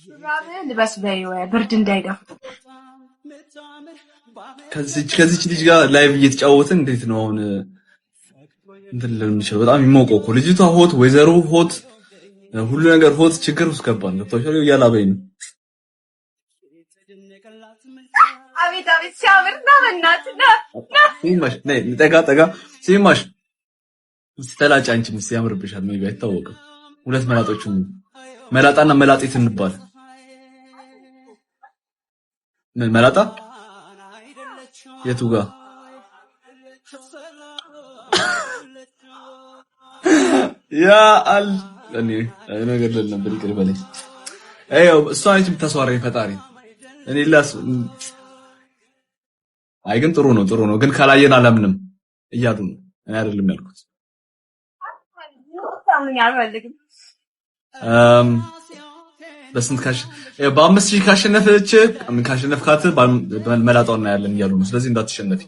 ሹራብ ልበስ በይው ብርድ እንዳይደፍ። ከዚች ልጅ ጋር live እየተጫወትን እንዴት ነው አሁን እንትን ልል የምንችለው? በጣም የሚሞቀው እኮ ልጅቷ hot፣ ወይዘሮ hot፣ ሁሉ ነገር hot። ችግር ውስጥ ገባን። ገብቶሻል? እያላበኝ ነው። አቤት አቤት ሲያምር! ና በእናትህ ና ና። ሲማሽ ነይ ጠጋ ጠጋ። ሲማሽ ስተላጭ አንቺም እስኪ ያምርብሻል። maybe አይታወቅም። ሁለት መላጦች መላጣና መላጤት እንባል። ምን መላጣ የቱ ጋ ያ አል እኔ ነገር ልል ነበር፣ ይቅር በለኝ። ይኸው እሷ ነች የምታስዋራኝ ፈጣሪ። እኔ ላስ አይ ግን ጥሩ ነው ጥሩ ነው ግን ካላየን አላምንም እያሉ ነው። እኔ አይደለም ያልኩት። አልፈልግም። በስንት ካሽ በ5,000 ካሸነፈች ካሸነፍካት መላጣው እናያለን እያሉ ነው። ስለዚህ እንዳትሸነፊ።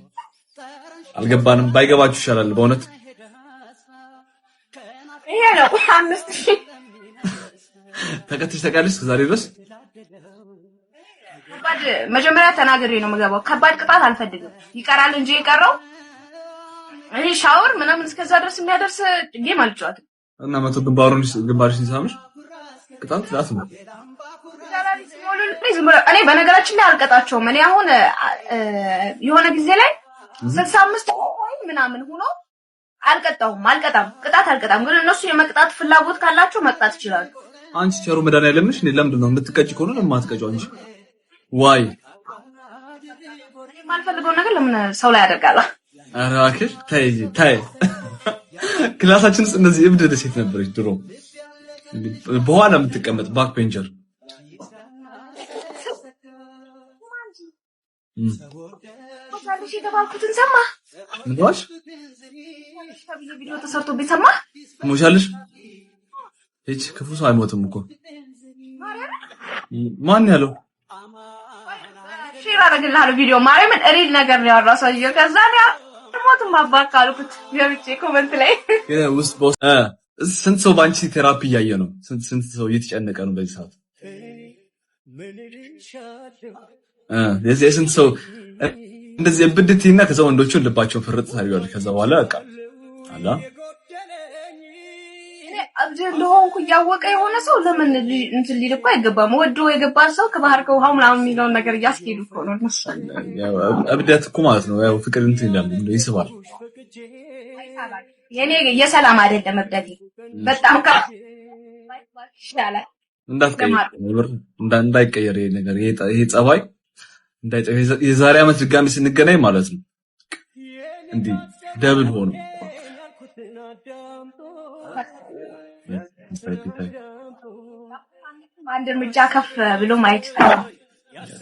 አልገባንም። ባይገባችሁ ይሻላል በእውነት። ይሄ ነው 5,000። ተቀጥሽ ታውቂያለሽ እስከ ዛሬ ድረስ? ከባድ መጀመሪያ ተናግሬ ነው የምገባው። ከባድ ቅጣት አልፈልግም። ይቀራል እንጂ የቀረው እኔ ሻወር ምናምን እስከዛ ድረስ የሚያደርስ game አልጫወትም። እና መቶ ግንባሩን ግንባርሽን ሲሳምሽ ቅጣት ቅጣት ነው። እኔ በነገራችን ላይ አልቀጣቸውም። እኔ አሁን የሆነ ጊዜ ላይ 65 ምናምን ሆኖ አልቀጣሁም። አልቀጣም፣ ቅጣት አልቀጣም። ግን እነሱ የመቅጣት ፍላጎት ካላቸው መቅጣት ይችላሉ። አንቺ ቸሩ መድኃኒዓለም ነሽ። እኔ ለምንድን ነው የምትቀጪ ከሆነ ለምን አትቀጪው? አንቺ ዋይ የማልፈልገውን ነገር ለምን ሰው ላይ አደርጋለሁ? ኧረ እባክሽ ተይ ተይ። class ኣችን ውስጥ እንደዚህ እብድ ሴት ነበረች ድሮ፣ በኋላ የምትቀመጥ back bencher። ትሞቻለሽ የተባልኩትን ሰማ። ምን ተባልሽ? ተብዬ ቪዲዮ ተሰርቶብኝ ሰማ። ትሞቻለሽ? ይህች ክፉ ሰው አይሞትም እኮ። ማን ያለው? Share አደርግልሃለሁ ቪዲዮ። ማርያምን real ነገር ነው ያወራው ሰውዬው። ከዛ እኔ አልሞትም አባ ካልኩት ገብቼ comment ላይ ውስጥ በውስጥ ስንት ሰው በአንቺ therapy እያየ ነው? ስንት ስንት ሰው እየተጨነቀ ነው በዚህ ሰዓት? የዚህ የስንት ሰው እንደዚህ እብድትና ከዛ ወንዶቹን ልባቸውን ፍርጥ ታደርጊዋለሽ። ከዛ በኋላ በቃ አላ እኔ እብድ እንደሆንኩ እያወቀ የሆነ ሰው ለምን እንትን ሊል እኮ አይገባም። ወዶ የገባ ሰው ከባህር ከውሃው ምናምን የሚለውን ነገር እያስኬዱ እኮ ነው እነሱ። እብደት እኮ ማለት ነው ያው ፍቅር እንትን ይላል ይስባል። የኔ የሰላም አይደለም እብደቴ፣ በጣም ይሻላል። እንዳትቀየር እንዳይቀየር ይሄ ነገር ይሄ ጸባይ እንዳይቀየር የዛሬ ዓመት ድጋሚ ስንገናኝ ማለት ነው እንዲህ double ሆኖ አንድ እርምጃ ከፍ ብሎ ማየት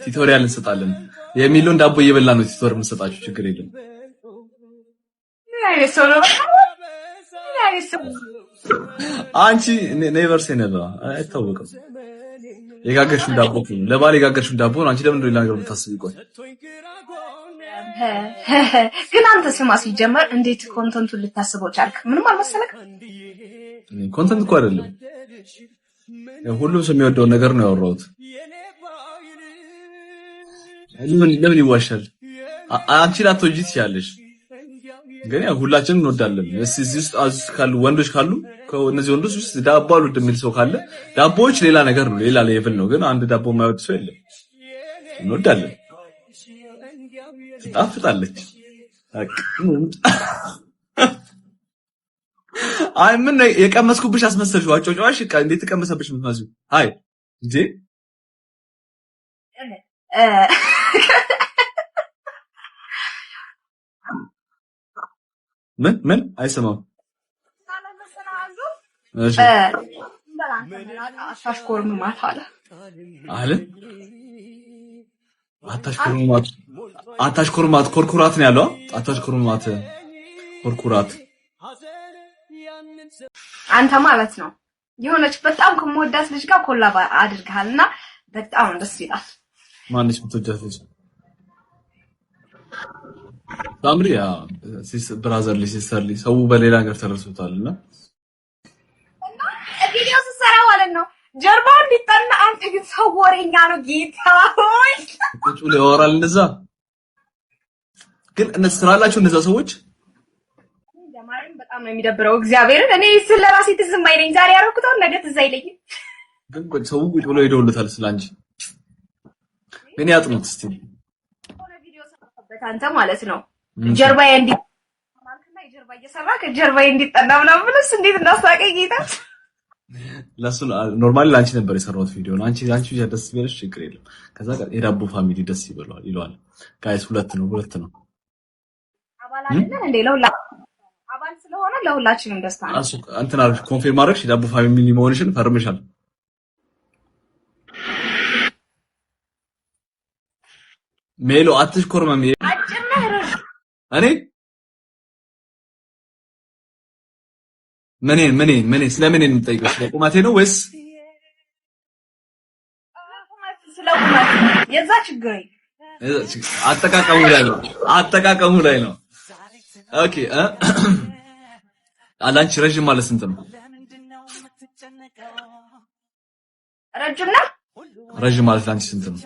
Tutorial እንሰጣለን የሚለውን ዳቦ እየበላ ነው tutorial የምንሰጣችሁ። ችግር የለም። ምን አይነት ሰው ነው? ምን አይነት ሰው? አንቺ never say never አይታወቅም። የጋገርሽውን ዳቦ ነው ለባል የጋገርሽውን ዳቦ ነው። አንቺ ለምን ሌላ ነገር የምታስቢ? ቆይ ግን አንተ ስማ፣ ሲጀመር እንዴት content ኡን ልታስበው ቻልክ? ምንም አልመሰለክም? Content እኮ አይደለም፣ ሁሉም ሰው የሚወደውን ነገር ነው ያወራሁት። ለምን ለምን ይዋሻል? አንቺ ላትወጂ ትችያለሽ፣ ግን ያው ሁላችንም እንወዳለን። እስኪ እዚህ ውስጥ ካሉ ወንዶች ካሉ ከእነዚህ ወንዶች ውስጥ ዳቦ አልወድም የሚል ሰው ካለ ዳቦዎች ሌላ ነገር ነው፣ ሌላ level ነው። ግን አንድ ዳቦ የማይወድ ሰው የለም። እንወዳለን። ትጣፍጣለች። አይ ምን የቀመስኩብሽ አስመሰልሽው። አጮጫዋሽ እንዴት ተቀመሰብሽ የምትመስዪው? አይ እንዴ ምን ምን አይሰማም። እሺ አታሽኮርምማት አለ አለ አታሽኮርምማት፣ አታሽኮርምማት ኮርኩራት ነው ያለው። አታሽኮርምማት ኮርኩራት። አንተ ማለት ነው የሆነች በጣም ከምወዳት ልጅ ጋር collab አድርገሃል እና በጣም ደስ ይላል። ማነች የምትወዳት ልጅ? ሳምሪ ያ brotherly sisterly ሰው በሌላ ነገር ተረድቶታል። እና ቪዲዮ ስትሰራ ማለት ነው ጀርባ እንዲጠና። አንተ ግን ሰው ወሬኛ ነው። ጌታ ሆይ። ቁጭ ብሎ ያወራል እንደዛ። ግን እነሱ ስራ አላቸው እነዛ ሰዎች። ለማርያም በጣም ነው የሚደብረው። እግዚአብሔርን እኔ ስለ ራሴ ትዝም አይለኝ። ዛሬ ያደረኩት አሁን ነገ ትዝ አይለኝም። ግን ቁጭ ሰው ቁጭ ብሎ ይደውልታል ስለ አንቺ። ግን ያጥኑት እስቲ። የሆነ ቪዲዮ ሰራበት አንተ ማለት ነው። ጀርባዬ እንዲ ማርክና የጀርባ እየሰራ ከጀርባዬ እንዲጠና ምናምን ብለስ እንዴት እንዳሳቀኝ ጌታ። ለሱ normally ለአንቺ ነበር የሰራሁት ቪዲዮ ነው። አንቺ ብቻ ደስ ይበልሽ፣ ችግር የለም። ከዛ የዳቦ family ደስ ይበለዋል ይለዋል። Guys ሁለት ነው ሁለት ነው። አባል አይደለን እንዴ? ለሁላ አባል ስለሆነ ለሁላችንም ደስታ ነው። እሱ እንትን አድርግሽ confirm አድርግሽ የዳቦ family መሆንሽን ፈርምሻል። ሜሎ አትሽኮርመም። አጭር ነህ ረዥም? እኔ ምን ምን ምን ስለ ምን የምጠይቀው? ስለ ቁመቴ ነው ወይስ ስለ ቁመት የዛ ችግር አጠቃቀሙ ላይ ነው? አጠቃቀሙ ላይ ነው። Okay አላንቺ ረዥም ማለት ስንት ነው? ረጅም ነህ? ረዥም ማለት ላንቺ ስንት ነው?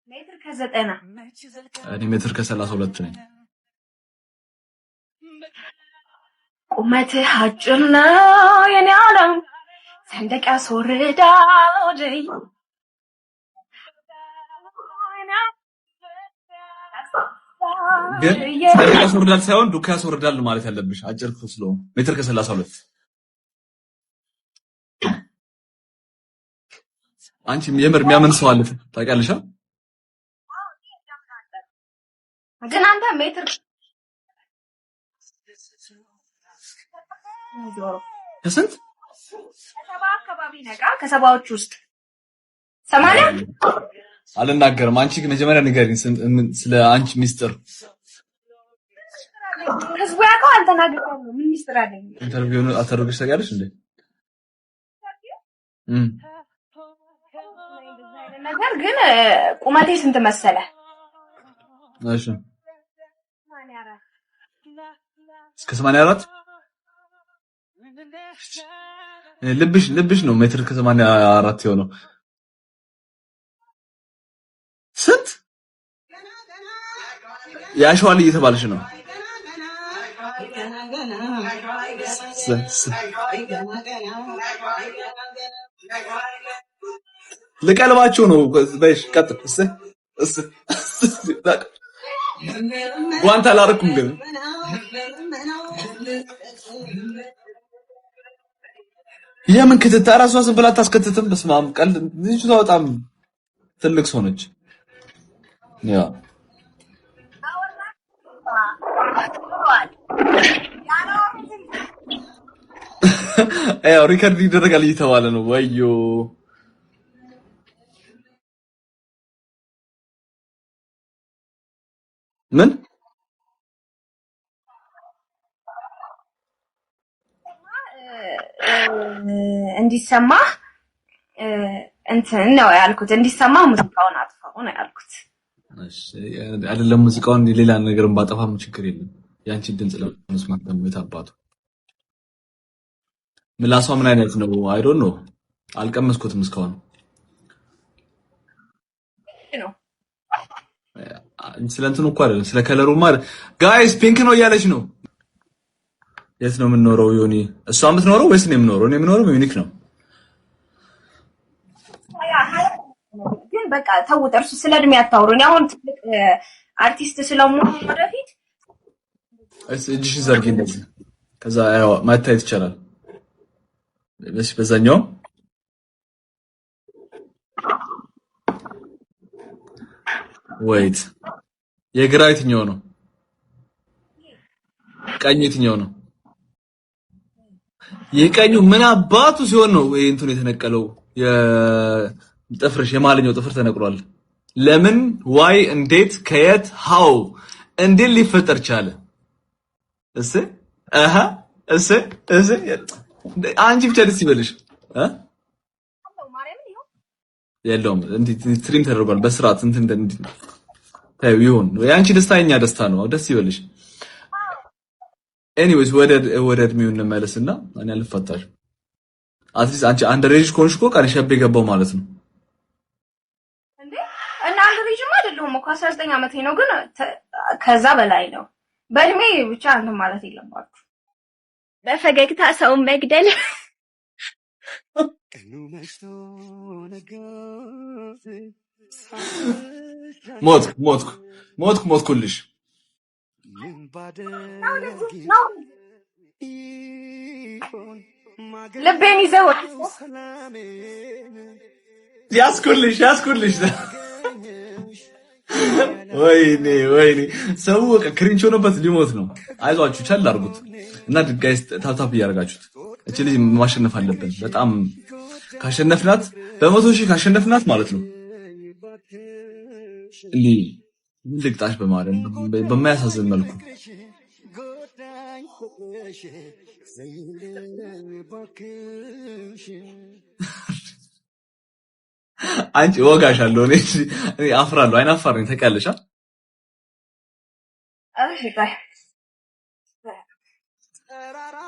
ሜትር ከ90። እኔ ሜትር ከ32 ነኝ። ቁመትህ አጭር ነው የኔ ዓለም፣ ሰንደቅ ያስወርዳል። ግን ሰንደቅ ያስወርዳል ሳይሆን ዱካ ያስወርዳል ማለት ያለብሽ አጭር ስለሆነ ሜትር ከ32። አንቺ የምር የሚያምን ሰው አለ ታውቂያለሽ? ግን አንተ ሜትር ከስንት? ከ70 አካባቢ ነቃ፣ ከሰባዎች ውስጥ 80። አልናገርም። አንቺ ግን መጀመሪያ ንገሪኝ ስለ አንቺ ሚስጥር። ህዝቡ ያውቀዋል። ተናግሬያለሁ። ምን ሚስጥር አለኝ? Interview አተደርገሽ ታውቂያለሽ እንዴ? ነገር ግን ቁመቴ ስንት መሰለ? እሺ እስከ 84። ልብሽ ነው ሜትር ከ84 የሆነው። ስንት ያሸዋል እየተባለሽ ነው። ልቀልባቸው ነው። በይሽ ቀጥል። እስ እስ ጓንት አላደረኩም ግን የምን ክትት? እራሷ ዝም ብላ አታስከትትም። በስመ አብ ቀልድ። ልጅቷ በጣም ትልቅ ሰው ነች። ያ ያው record ይደረጋል እየተባለ ነው። ወዮ ምን እንዲሰማህ እንትን ነው ያልኩት። እንዲሰማህ ሙዚቃውን አጥፋው ነው ያልኩት። እሺ አይደለም ሙዚቃውን ሌላ ነገርን ባጠፋም ችግር የለም። ያንቺን ድምጽ ለመስማት ደግሞ የታባቱ ምላሷ ምን አይነት ነው? I don't know፣ አልቀመስኩትም እስካሁን። ነው ስለ እንትኑ እኮ አይደለም ስለ color ኡማ። Guys pink ነው እያለች ነው። የት ነው የምንኖረው? ዮኒ እሷ የምትኖረው ወይስ እኔ የምኖረው? እኔ የምኖረው ሚዩኒክ ነው። ግን በቃ ተውት፣ እርሱ ስለ እድሜ አታውሩ። እኔ አሁን ትልቅ አርቲስት ስለምሆን ወደፊት እጅሽን ዘርጊ እንደዚህ፣ ከዛ ያው ማታየት ይቻላል። እሺ በዛኛው wait፣ የግራ የትኛው ነው? ቀኙ የትኛው ነው? የቀኙ ምን አባቱ ሲሆን ነው ይሄ እንትኑ የተነቀለው? የጥፍርሽ የመሀለኛው ጥፍር ተነቅሏል። ለምን? Why? እንዴት? ከየት? How? እንዴት ሊፈጠር ቻለ? እስ አሃ እስ እስ አንቺ ብቻ ደስ ይበልሽ። የለውም እንዴ trim ተደርጓል በስርዓት እንትን እንዴ ታዩ ይሁን። የአንቺ ደስታ የኛ ደስታ ነው። ደስ ይበልሽ። Anyways ወደ እድሜው እንመለስና እኔ አልፈታሽም። At least አንቺ underage ከሆንሽ እኮ ቀን ሸቤ ገባው ማለት ነው። እንዴ እና underage ም አይደለሁም እኮ 19 ዓመቴ ነው፣ ግን ከዛ በላይ ነው። በእድሜ ብቻ እንትን ማለት የለባችሁ። በፈገግታ ሰውን መግደል። ሞትኩ ሞትኩ ሞትኩ ሞትኩልሽ። ልቤን ይዘው ያስኩልሽ ያስኩልሽ። ወይኔ ወይኔ፣ ሰው በቃ cringe ሆኖበት ሊሞት ነው። አይዟችሁ ቻል አድርጉት እና guys tap tap እያደረጋችሁት እቺ ልጅ ማሸነፍ አለብን። በጣም ካሸነፍናት በ100,000 ካሸነፍናት ማለት ነው እንዲህ ምን ልቅጣሽ በማርያም በማያሳዝን መልኩ አንቺ እወጋሻለሁ። እኔ አፍራለሁ። አይናፋር ነኝ ታውቂያለሽ።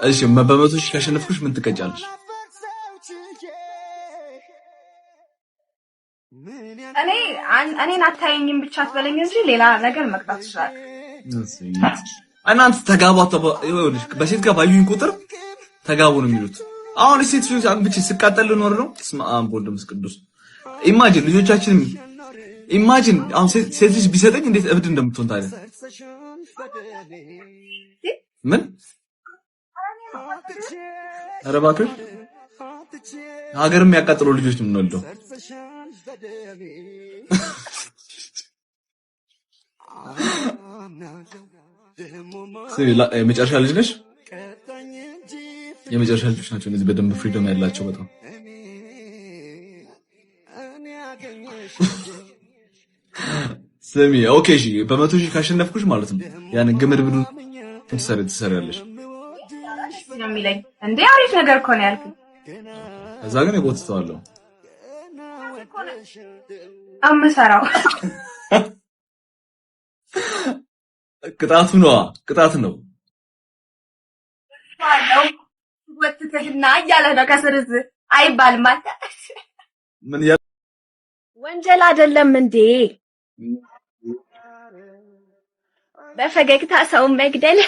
እሺ በ100,000 ካሸነፍኩሽ ምን ትቀጫለሽ? እኔ እኔን አታየኝም ብቻ አትበለኝ እንጂ ሌላ ነገር መቅጣት ይችላል። እናንተ ተጋቡ። በሴት ጋር ባዩኝ ቁጥር ተጋቡ ነው የሚሉት። አሁን ሴት ልጅ አግብቼ ስቃጠል ልኖር ነው። እስመ አብ ወወልድ ወመንፈስ ቅዱስ። Imagine ልጆቻችንም imagine አሁን ሴት ልጅ ቢሰጠኝ እንዴት እብድ እንደምትሆን ታዲያ። ምን ኧረ እባክሽ ሀገር የሚያቃጥሉ ልጆች ነው የምንወልደው። የመጨረሻ ልጅ ነሽ? የመጨረሻ ልጆች ናቸው እነዚህ በደንብ ፍሪደም ያላቸው በጣም። ስሚ okay እሺ፣ በ100,000 ካሸነፍኩሽ ማለት ነው ያን ግምድ ብዱ ትሰሪያለሽ ነው የሚለኝ። እንዴ አሪፍ ነገር እኮ ነው ያልኩኝ። ከዛ ግን እጎትተዋለሁ። አምሰራው ቅጣቱ ነው ቅጣት ነው። ወጥተህና እያለ ነው ከስርዝ አይባልም። አንተ ምን ያ ወንጀል አይደለም እንዴ? በፈገግታ ሰውን መግደል።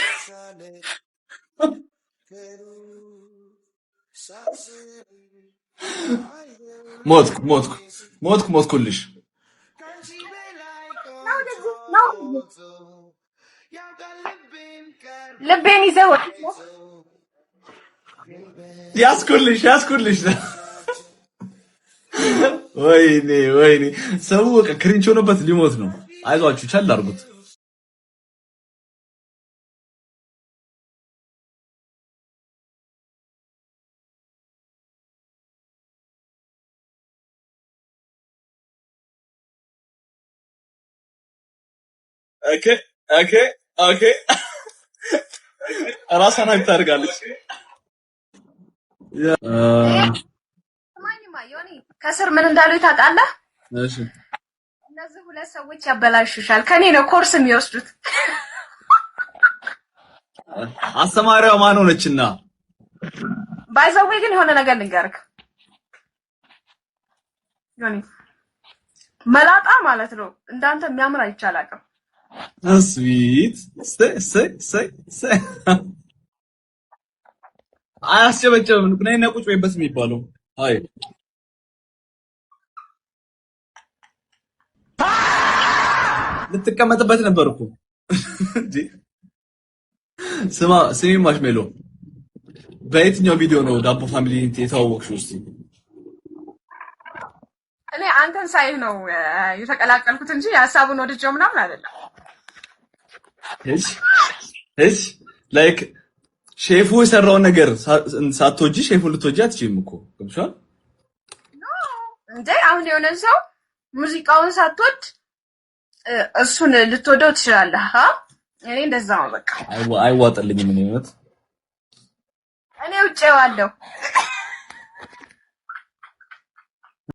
ሞትኩ ሞትኩ ሞትኩ ሞትኩልሽ። ልቤን ይዘው ያስኩልሽ ያስኩልሽ። ወይኔ ወይኔ፣ ሰው በቃ cringe ሆኖበት ሊሞት ነው። አይዟችሁ ቻል አድርጉት። Okay okay okay፣ ራሷን hype ታደርጋለች። ከስር ምን እንዳሉ ታውቃለህ? እሺ እነዚህ ሁለት ሰዎች ያበላሹሻል። ከኔ ነው ኮርስ የሚወስዱት። አስተማሪዋ ማን ሆነችና? By the way ግን የሆነ ነገር ልንገርክ ዮኒ፣ መላጣ ማለት ነው እንዳንተ የሚያምር አይቻል አቅም። Sweet ሰይ አያስጨበጨብም። ነይና ቁጭ በይበት የሚባለው አይ ልትቀመጥበት ነበር እኮ እንዴ። ስማ ስሚ ማሽሜሎ፣ በየትኛው ቪዲዮ ነው ዳቦ ፋሚሊ የተዋወቅሽው? እስኪ እኔ አንተን ሳይህ ነው የተቀላቀልኩት እንጂ የሀሳቡን ወድጄው ምናምን አይደለም። እሺ እሺ፣ like ሼፉ የሰራውን ነገር ሳትወጂ ሼፉን ልትወጂ አትችይም እኮ ገብቶሻል? እንዴ አሁን የሆነ ሰው ሙዚቃውን ሳትወድ እሱን ልትወደው ትችላለህ። እኔ እንደዛ ነው በቃ። አይዋጥልኝም። እኔ እውነት እኔ ውጬዋለሁ።